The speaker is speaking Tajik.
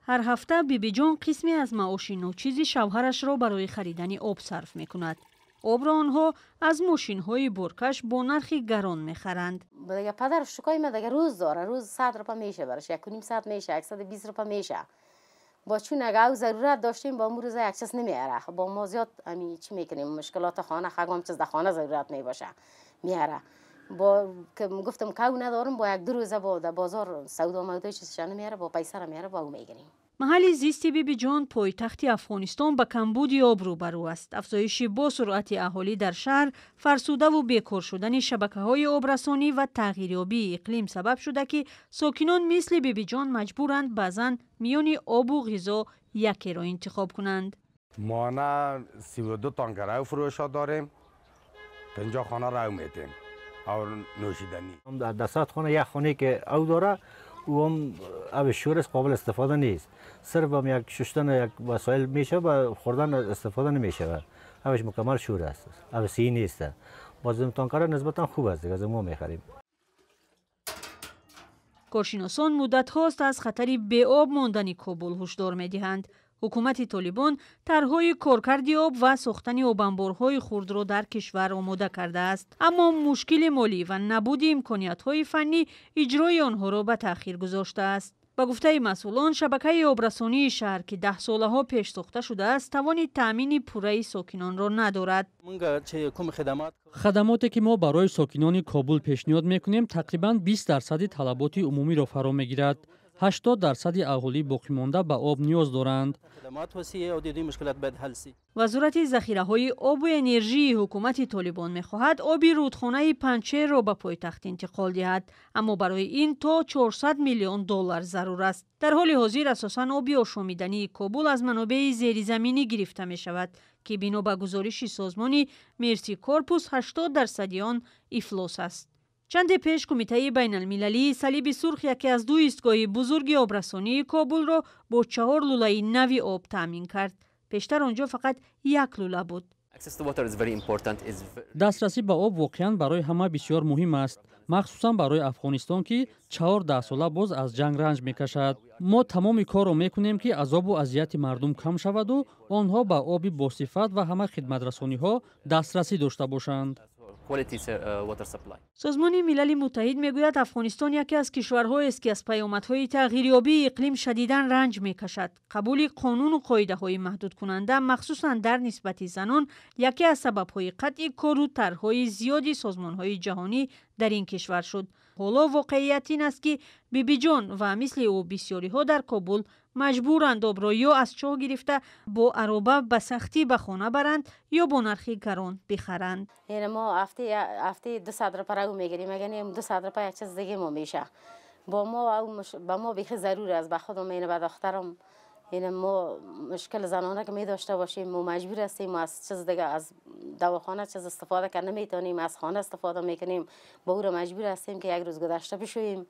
Ҳар ҳафта Бибиҷон қисме аз маоши ночизи шавҳарашро барои харидани об сарф мекунад. Обро онҳо аз мошинҳои боркаш бо нархи гарон мехаранд. Дига падар шукои ма дига рӯз дора, рӯз 100 рупа меша бараш, 150 меша, 120 рупа меша. Бо чун агар ӯ зарурат доштем, бо мо рӯза як чиз намеара. Бо мо зиёд ами чӣ мекунем, мушкилоти хона, хагом чиз дар хона зарурат мебоша, меара. Бо гуфтам ка ӯ надорам, бо як ду рӯза бо дар бозор савдо мавдои чизша намеара, бо пайсара меара, бо ӯ мегирем. Маҳалли зисти Бибиҷон, пойтахти Афғонистон, ба камбуди об рӯбарӯ аст. Афзоиши бо суръати аҳолӣ дар шаҳр, фарсудаву бекор шудани шабакаҳои обрасонӣ ва тағйирёбии иқлим сабаб шуда, ки сокинон мисли Бибиҷон маҷбуранд баъзан миёни обу ғизо якеро интихоб кунанд. Моҳона 32 танкер ав фурӯшо дорем, 50 хона рав метем нӯшиданӣ. Дар 100 хона як хонае ки ав дора, ӯ об шӯр аст, қобил истифода нест. Сирф ҳам як шуштан як васоил мешавад ва хӯрдан истифода намешавад. Обаш мукаммал шӯр аст, об сиҳӣ нест. Боз танкара нисбатан хуб аст, аз мо мехарем. Коршиносон муддатҳост аз хатари беоб мондани Кобул ҳушдор медиҳанд. Ҳукумати Толибон тарҳҳои коркарди об ва сохтани обанборҳои хурдро дар кишвар омода кардааст, аммо мушкили молӣ ва набуди имкониятҳои фаннӣ иҷрои онҳоро ба таъхир гузоштааст. Ба гуфтаи масъулон, шабакаи обрасонии шаҳр, ки даҳсолаҳо пеш сохта шудааст, тавони таъмини пурраи сокинонро надорад. Хадамоте, ки мо барои сокинони Кобул пешниҳод мекунем, тақрибан 20 дарсади талаботи умумиро фаро мегирад. 80 дарсади аҳолии боқимонда ба об ниёз доранд. Вазорати захираҳои обу энержии ҳукумати Толибон мехоҳад оби рудхонаи Панҷшерро ба пойтахт интиқол диҳад, аммо барои ин то 400 миллион доллар зарур аст. Дар ҳоли ҳозир асосан оби ошомидании Кобул аз манобеи зеризаминӣ гирифта мешавад, ки бино ба гузориши созмони Мерси Корпус 80 дарсади он ифлос аст. Чанде пеш Кумитаи байналмилалии Салиби Сурх яке аз ду истгоҳи бузурги обрасонии Кобулро бо чаҳор лӯлаи нави об таъмин кард. Пештар он ҷо фақат як лӯла буд. Дастрасӣ ба об воқеан барои ҳама бисёр муҳим аст, махсусан барои Афғонистон, ки чаҳор даҳсола боз аз ҷанг ранҷ мекашад. Мо тамоми корро мекунем, ки азобу азияти мардум кам шаваду онҳо ба оби босифат ва ҳама хидматрасониҳо дастрасӣ дошта бошанд. Созмони Милали Муттаҳид мегӯяд, Афғонистон яке аз кишварҳоест, ки аз паёмадҳои тағйирёбии иқлим шадидан ранҷ мекашад. Қабули қонуну қоидаҳои маҳдудкунанда, махсусан дар нисбати занон, яке аз сабабҳои қатъи кору тарҳҳои зиёди созмонҳои ҷаҳонӣ дар ин кишвар шуд. Ҳоло воқеият ин аст, ки Бибиҷон ва мисли ӯ бисёриҳо дар Кобул маҷбуранд обро ё аз чоҳ гирифта бо ароба ба сахтӣ ба хона баранд, ё бо нархи гарон бихаранд. Яъне мо ҳафтаи 200 рупа рав мегирем, агар не, 200 рупа як чиз диге мо меша. Бо мо ба мо бехи зарур аст, ба худам, ина ба духтарам. Ина мо мушкил занона ки медошта бошем, мо маҷбур ҳастем аз чиз дига, аз давохона чиз истифода карда наметавонем, аз хона истифода мекунем. Бо ӯро маҷбур ҳастем, ки як рӯз гузашта бишӯем.